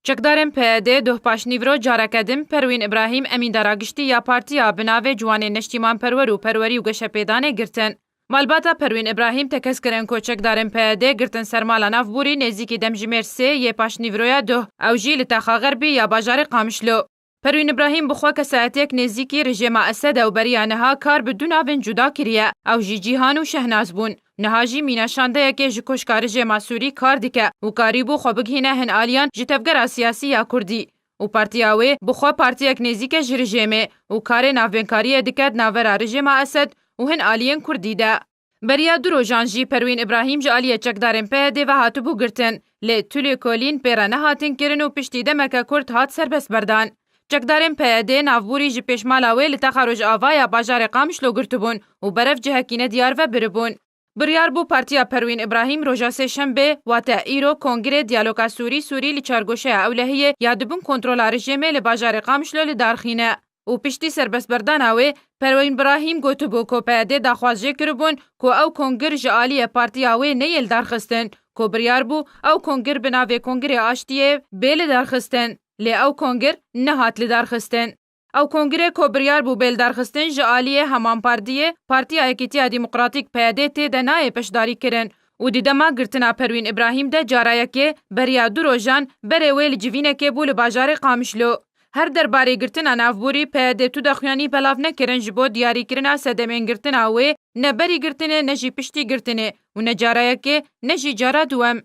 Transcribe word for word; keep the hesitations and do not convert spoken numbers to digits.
Çekdarên P Y D doh paşnîvro careke din Perwîn Îbrahîm, emîndara giştî ya partiya bi navê Ciwanên Neştîmanperwer û Perwerî û Geşepêdanê girtin. Malbata Perwîn Îbrahîm tekez kirin ku çekdarên P Y D girtin ser mala navborî nêzîkî demjimêr sê yê paşnîvroya doh. Ew jî li Taxa Xerbî ya bajarê Qamişlo. Perwîn Îbrahîm bi xwe kesayetiyek nêzîkî rejêma Esed e û beriya niha kar bi du navên cuda kiriye. Ew jî Cîhan û Şehnaz bûn. Niha jî mîna şandeyekê ji koşka rejêma Sûrî kar dike û karîbû xwe bigihîne hin aliyan ji tevgera siyasî ya Kurdî. Û partiya wê bi xwe partiyek nêzîk e ji rejêmê û karê navbênkariyê dike di navbera rejêma Esed û hin aliyên Kurdî de. Beriya du rojan jî Perwîn Îbrahîm ji aliyê çekdarên P Y D ve hatibû girtin, lê tu lêkolîn pê re nehatin kirin û piştî demeke kurt hat serbestberdan. Çekdarên P Y D navborî ji pêşmala wê li Taxa Rojava ya bajarê Qamişlo girtibûn û berev cihekî nediyar ve biribûn. Biryar bû partiya Perwîn Îbrahîm roja Sêşembê, wate îro, Kongirê Diyaloga Sûrî Sûrî li çargoşeya Ewlehiyê ya di bin kontrola rejêmê li bajarê Qamişlo li dar xîne. Û piştî serbestberdana wê, Perwîn Îbrahîm gotibû ku P Y D daxwaz jê kiribûn ku ew kongir ji aliyê partiya wê neyê lidarxistin, ku biryar bû ew kongir bi navê Kongirê Aştiyê bê lidarxistin. Lê ew kongir nehat lidarxistin. Ew kongirê ku biryar bû bê lidarxistin ji aliyê heman partiyê, Partiya Yekîtiya Demokratîk P Y D tê de nayê beşdarî kirin û di dema girtina Perwîn Îbrahîm de cara yekê beriya du rojan berê wê li civînekê bû li bajarê Qamişlo. Her derbarê girtina navborî P Y D tu daxuyanî belav nekirin ji bo diyarîkirina sedemên girtina wê, ne berî girtinê ne jî piştî girtinê û ne cara yekê ne jî cara duwem.